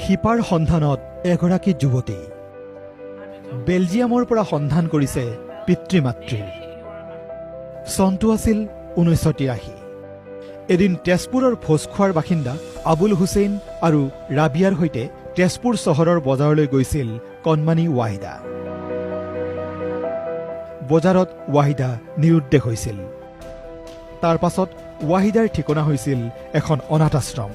শিপাৰ সন্ধানত এগৰাকী যুৱতী। বেলজিয়ামৰ পৰা সন্ধান কৰিছে পিতৃ মাতৃৰ। চনটো আছিল 1983। এদিন তেজপুৰৰ ভোজখোৱাৰ বাসিন্দা আবুল হুছেইন আৰু ৰাবিয়াৰ সৈতে তেজপুৰ চহৰৰ বজাৰলৈ গৈছিল কণমানি ৱাহিদা। বজাৰত ৱাহিদা নিৰুদ্দেশ হৈছিল। তাৰ পাছত ৱাহিদাৰ ঠিকনা হৈছিল এখন অনাথ আশ্ৰম।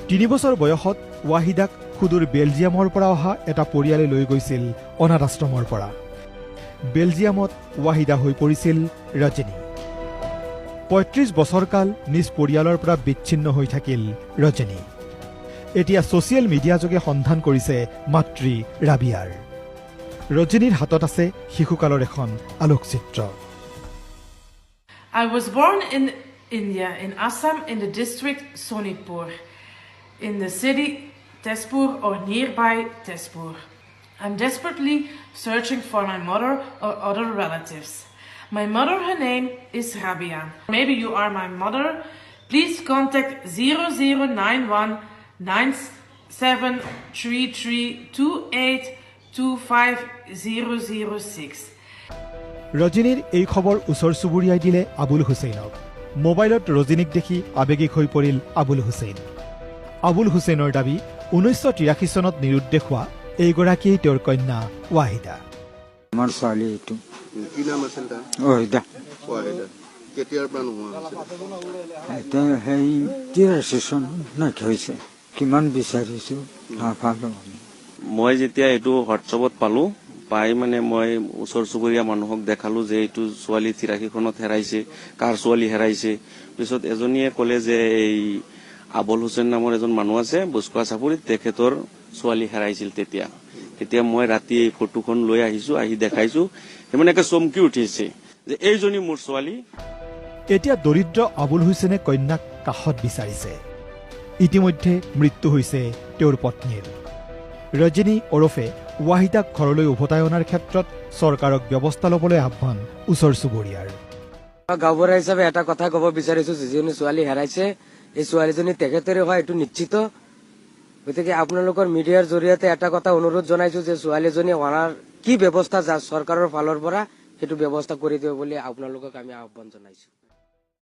3 বছৰ বয়সত ৱাহিদাক সুদূৰ বেলজিয়ামৰ পৰা অহা এটা পৰিয়ালে লৈ গৈছিল অনাথ আশ্ৰমৰ পৰা। বেলজিয়ামত ৱাহিদা হৈ পৰিছিল ৰজনী। 35 বছৰ কাল নিজ পৰিয়ালৰ পৰা বিচ্ছিন্ন হৈ থাকিল ৰজনী। এতিয়া ছ'চিয়েল মিডিয়া যোগে সন্ধান কৰিছে মাতৃ ৰাবিয়াৰ। ৰজনীৰ হাতত আছে শিশুকালৰ এখন আলোকচিত্ৰ। I was born in India, in Assam, in the district Sonitpur, in the city Tezpur or nearby Tezpur. I'm desperately searching for my mother or other relatives. My mother, her name is Rabia. Maybe you are my mother. Please contact 0091 9733 2825006. ৰজনীৰ এই খবৰ ওচৰ চুবুৰীয়াই দিলে আবুল হুছেইনক। মোবাইলত ৰজনীক দেখি আৱেগিক হৈ পৰিল আবুল হুছেইন। আবুল হুছেইনৰ দাবী, 1983 চনত নিৰুদ্দেশ হোৱা এইগৰাকীয়েই তেওঁৰ কন্যা ৱাহিদা। আমাৰ ছোৱালী এইটো। কি নাম আছিল তাৰ? ৱাহিদা। ৱাহিদা। কেতিয়াৰ পৰা নোহোৱা হৈছিল? এতিয়া সেই 83 চনত হৈছে। কিমান বিচাৰিছো, নাপালো। মই যেতিয়া এইটো হোৱাটছএপত পালো, পাই মানে মই ওচৰ চুবুৰীয়া মানুহক দেখালো যে এইটো ছোৱালী 83 চনত হেৰাইছে, কাৰ ছোৱালী হেৰাইছে। পিছত এজনীয়ে ক'লে যে এই আবুল হুছেইন নামৰ এজন মানুহ আছে ভোজখোৱা চাপৰিত, তেখেতৰ ছোৱালী হেৰাইছিল তেতিয়া। তেতিয়া মই ৰাতি এই ফটোখন লৈ আহিছো, আহি দেখাইছো। সেই মানে একে চমকি উঠিছে যে এইজনী মোৰ ছোৱালী। এতিয়া দৰিদ্ৰ আবুল হুছেইনে কন্যাক কাষত বিচাৰিছে। ইতিমধ্যে মৃত্যু হৈছে তেওঁৰ পত্নীৰ। ৰজনী ওৰফে ৱাহিদাক ঘৰলৈ উভতাই অনাৰ ক্ষেত্ৰত চৰকাৰক ব্যৱস্থা ল'বলৈ আহ্বান ওচৰ চুবুৰীয়াৰ। গাঁওবুঢ়া হিচাপে এটা কথা ক'ব বিচাৰিছো, যিজনী ছোৱালী হেৰাইছে, এই ছোৱালীজনী তেখেতৰে হয়, এইটো নিশ্চিত। গতিকে আপোনালোকৰ মিডিয়াৰ জৰিয়তে এটা কথা অনুৰোধ জনাইছো যে ছোৱালীজনী অনাৰ কি ব্যৱস্থা যা চৰকাৰৰ ফালৰ পৰা সেইটো ব্যৱস্থা কৰি দিব বুলি আপোনালোকক আমি আহ্বান জনাইছো।